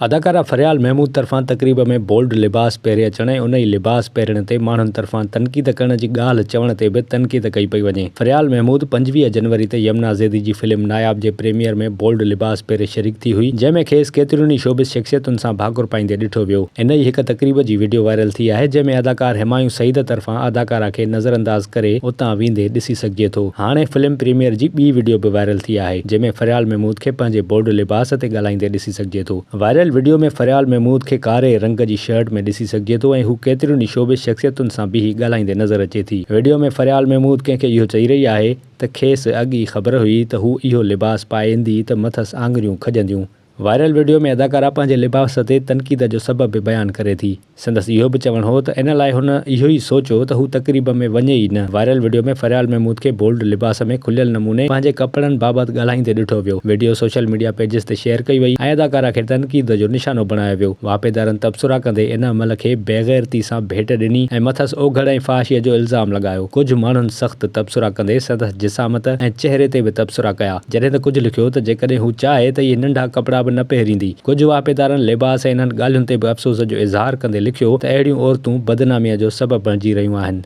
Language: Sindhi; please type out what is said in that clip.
اداڪارا فريال محمود طرفان تقريب ۾ بولڊ لباس پهري اچڻ ۽ ان ئي لباس پهرڻ تي ماڻهن طرفان تنقيد ڪرڻ جي ڳالهه چوڻ تي به تنقيد ڪئي پئي وڃي. فريال محمود 25 جنوري تي يمنا زيدي جي فلم ناياب جي پريميئر ۾ بولڊ لباس پهري شريڪ ٿي هئي جنهن ۾ کيس ڪيترين ئي شوبز شخصيتن سان ڀاڪر پائيندي ڏٺو ويو. ان ئي هڪ تقريب جي وڊيو وائرل ٿي آهي جنهن ۾ اداڪار همايون سعيد طرفان اداڪارا کي نظرانداز ڪري اتان ويندي ڏسي سگهجي ٿو. هاڻي فلم پريميئر جي ٻي وڊيو به وائرل ٿي آهي جنهن ۾ فريال محمود کي پنهنجي بولڊ لباس تي ڳالهائيندي ڏسي سگهجي ٿو. وائرل وڊيو ۾ فريال محمود کي ڪاري رنگ جي شرٽ ۾ ڏسي سگهجي ٿو ۽ هو ڪيترين ئي شوبز شخصيتن سان بيهي ڳالهائيندي نظر اچي ٿي. وڊيو ۾ فريال محمود ڪنهن کي اهو چئي رهي آهي ته کيس اڳ ئي خبر هئي ته هو اهو لباس پائي ايندي ته مٿس آڱريون کڄنديون. وائرل وڊيو ۾ اداڪارا پنهنجي لباس تي تنقيد جو سبب به بيان ڪري ٿي. سندس اهو به چوڻ هو ته ان لاء هن اهو ئي سوچيو ته هو تقريب ۾ وڃي ئي نه. وائرل وڊيو ۾ فريال محمود کي بولڊ لباس ۾ کليل نموني پنهنجي ڪپڙن بابت ڳالهائيندي ڏٺو ويو. وڊيو سوشل ميڊيا پيجز تي شيئر ڪئي وئي ۽ اداڪارا کي تنقيد جو نشانو بڻايو ويو. واهپيدارن تبصرا ڪندي ان عمل کي بيغيرتي سان ڀيٽ ڏني ۽ مٿس اوگهڙ ۽ فحاشيء جو الزام لڳايو. ڪجهه ماڻهن سخت تبصرا ڪندي سندس جسامت ۽ چهري تي به تبصرا ڪيا. جڏهن ته ڪجهه لکيو ته جيڪڏهن هو چاهي ته اهي ننڍا ڪپڙا به نه پهريندي. ڪجهه واهپيدارن لباس ۽ انهن ڳالهين تي به افسوس جو اظهار ڪندي لکيو ته اهڙيون عورتون بدناميء جو سبب بڻجي رهيون آهن.